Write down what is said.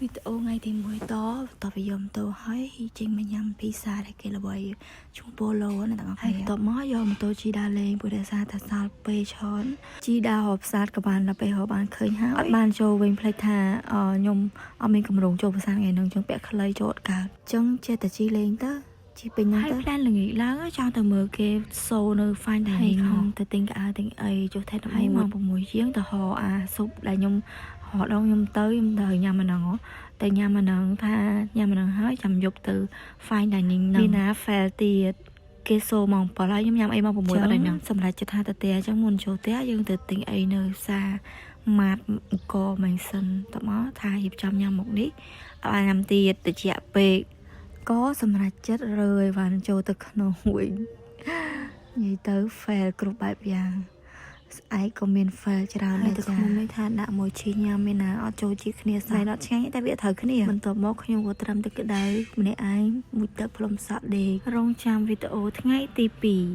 វីដេអូថ្ងៃទី1តបន្ទាប់ពីយកម៉ូតូហើយចេញមកញ៉ាំភីសាដែលគេល្បីឈ្មោះប៉ូឡូណាទាំងអស់គ្នាហើយបន្ទាប់មកយកម៉ូតូជិះដើរលេងព្រោះដោយសារតែសល់ពេលច្រើនជិះដើររកផ្សារក៏បានដល់ពេលរកបានឃើញហើយអត់បានចូលវិញភ្លេចថាអឺខ្ញុំអត់មានកម្រងចូលផ្សារថ្ងៃហ្នឹងចឹងពាក់ខ្លីចូលអត់កើតចឹងចេះតែជិះលេងទៅជិះពេញហ្នឹងទៅហើយ plan ល្ងាចឡើងចង់ទៅមើលគេសូនៅ fine dining ខំទៅទិញកៅអៅទិញអីចុះថែហើយម៉ោង6ជាងទៅហៅអាស៊ុបដែលខ្ញុំរហដងខ្ញុំទៅខ្ញុំទៅញ៉ាំអាហ្នឹងហ៎តែញ៉ាំអាហ្នឹងថាញ៉ាំអាហ្នឹងហើយចាំយប់ទៅ fine dining ហ្នឹងមានណា fail ទៀតគេសូម៉ោង7ហើយខ្ញុំញ៉ាំអីម៉ោង6បាត់ហើយហ្នឹងសម្រាប់ចិត្តថាទៅផ្ទះអញ្ចឹងមុនចូលផ្ទះយើងទៅទិញអីនៅផ្សារម៉ាតកមិនសិនតមកថារៀបចំញ៉ាំមុខនេះអត់បានញ៉ាំទៀតតិចពេកក៏សម្រាប់ចិត្តរើអីវ៉ាន់ចូលទៅក្នុងវិញនិយាយទៅ fail គ្រប់បែបយ៉ាងស្អែកក៏មាន fail ច្រើនដែរទៅក្នុងនេះថាដាក់មួយឈីញ៉ាំមានណាអត់ចូលជាគ្នាសែនអត់ឆ្ងាញ់តែវាត្រូវគ្នាបន្ទាប់មកខ្ញុំក៏ត្រឹមទឹកក្តៅម្នាក់ឯងមួយទឹកផ្លុំសក់ដេករងចាំវីដេអូថ្ងៃទី2។